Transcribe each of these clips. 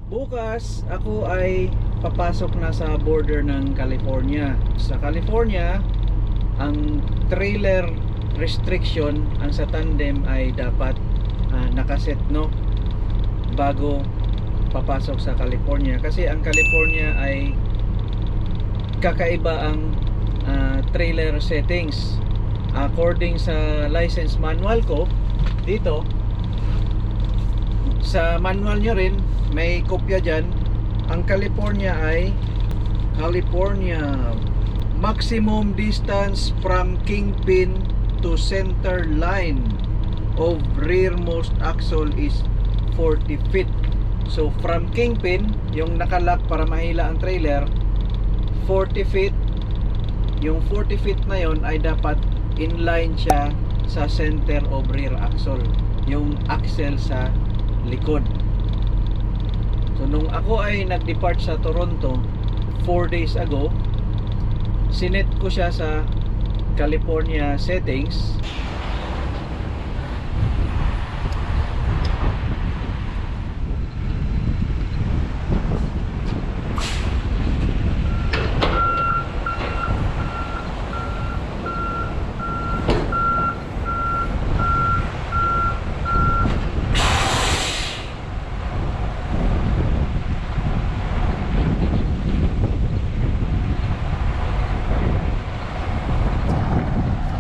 Bukas ako ay papasok na sa border ng California. Sa California, ang trailer restriction ang sa tandem ay dapat nakaset, no, bago papasok sa California, kasi ang California ay kakaiba ang trailer settings. According sa license manual ko dito, sa manual nyo rin may kopya dyan. Ang California ay California maximum distance from kingpin to center line of rearmost axle is 40 feet. So from kingpin, yung nakalock para mahila ang trailer, 40 feet. Yung 40 feet na yon ay dapat inline siya sa center of rear axle, yung axle sa likod. So nung ako ay nag-depart sa Toronto 4 days ago, sinet ko siya sa California settings.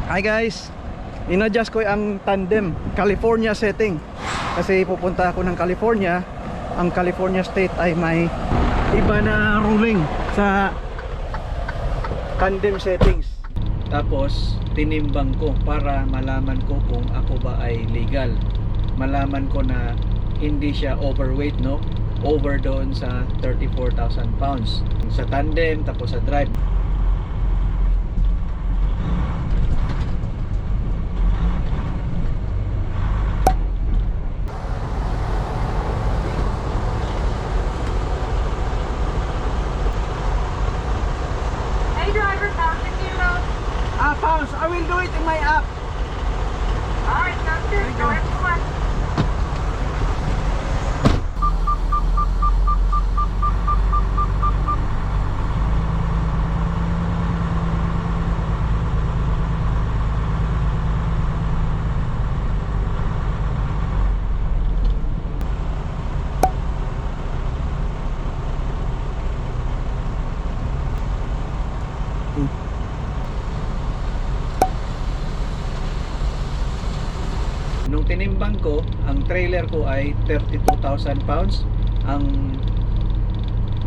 Hi guys, inadjust ko ang tandem California setting kasi pupunta ako ng California. Ang California state ay may iba na ruling sa tandem settings. Tapos tinimbang ko para malaman ko kung ako ba ay legal. Malaman ko na hindi siya overweight, no? Over doon sa 34,000 pounds sa tandem, tapos sa drive. Pounds, I will do it in my app. Alright, sounds good. Go ahead, come on. Nung tinimbang ko, ang trailer ko ay 32,000 pounds. Ang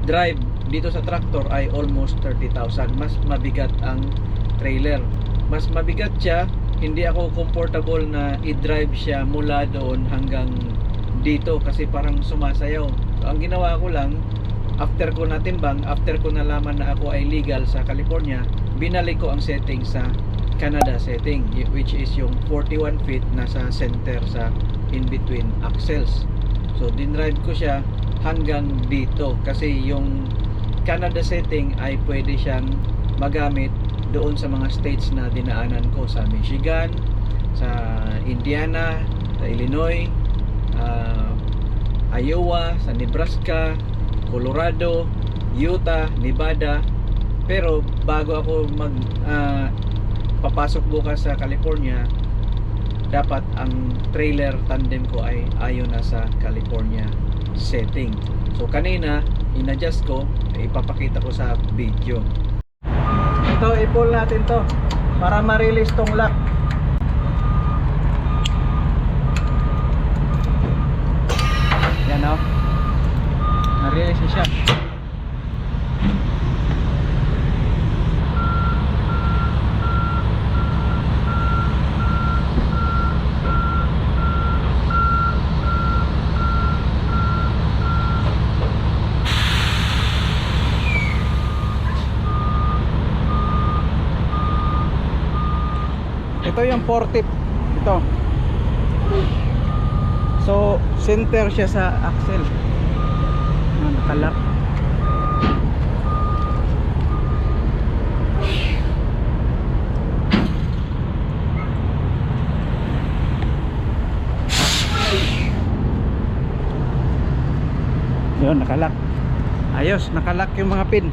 drive dito sa tractor ay almost 30,000. Mas mabigat ang trailer. Mas mabigat siya. Hindi ako comfortable na i-drive siya mula doon hanggang dito kasi parang sumasayaw. So, ang ginawa ko lang, after ko natimbang, after ko nalaman na ako ay legal sa California, binalik ko ang setting sa Canada setting, which is yung 41 feet nasa center sa in between axles. So dinrive ko siya hanggang dito kasi yung Canada setting ay pwede siyang magamit doon sa mga states na dinaanan ko, sa Michigan, sa Indiana, sa Illinois, Iowa, sa Nebraska, Colorado, Utah, Nevada. Pero bago ako papasok bukas sa California, dapat ang trailer tandem ko ay ayon na sa California setting. So kanina inadjust ko, ipapakita ko sa video. Ito, i-pull natin to para ma-release tong lock. Yan, o, na-release siya. Ito yung 40 ito. So center siya sa axle. Nakalak. Yun, nakalock. Ayos, nakalock yung mga pin.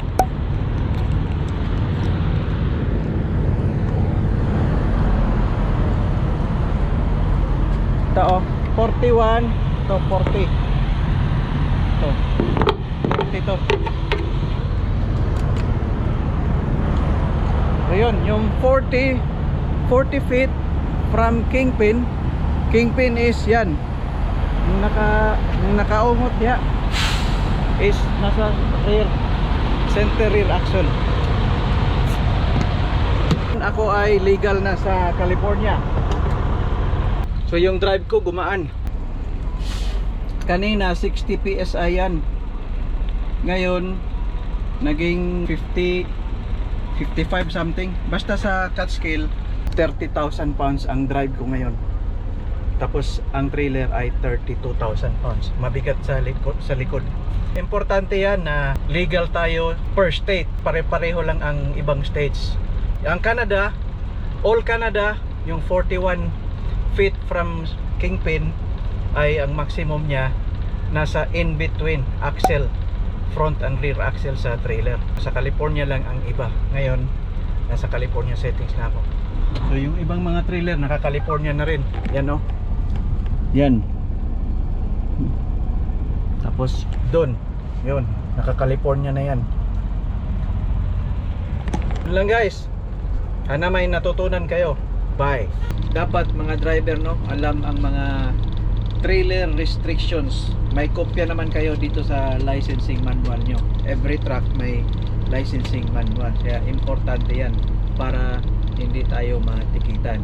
Ito oh, 41 to 40. Ito. 40 to. Ayun, yung 40 feet from Kingpin. Kingpin is yan. Yung nakaungot niya is nasa rear, center rear axle. Ako ay legal na sa California. So yung drive ko gumaan. Kanina 60 PSI yan. Ngayon naging 50, 55 something. Basta sa cut scale 30,000 pounds ang drive ko ngayon. Tapos ang trailer ay 32,000 pounds. Mabigat sa likod. Importante yan na legal tayo per state. Pare-pareho lang ang ibang states. Ang Canada, all Canada, yung 41 feet from Kingpin ay ang maximum niya nasa in between axle, front and rear axle sa trailer. Sa California lang ang iba. Ngayon nasa California settings na ako. So yung ibang mga trailer naka California na rin. Yan oh. Yan. Tapos doon, yun, naka California na yan. Yun lang guys. Sana may natutunan kayo. Bye. Dapat mga driver no, alam ang mga trailer restrictions. May kopya naman kayo dito sa licensing manual nyo. Every truck may licensing manual. Kaya importante yan para hindi tayo matikitan.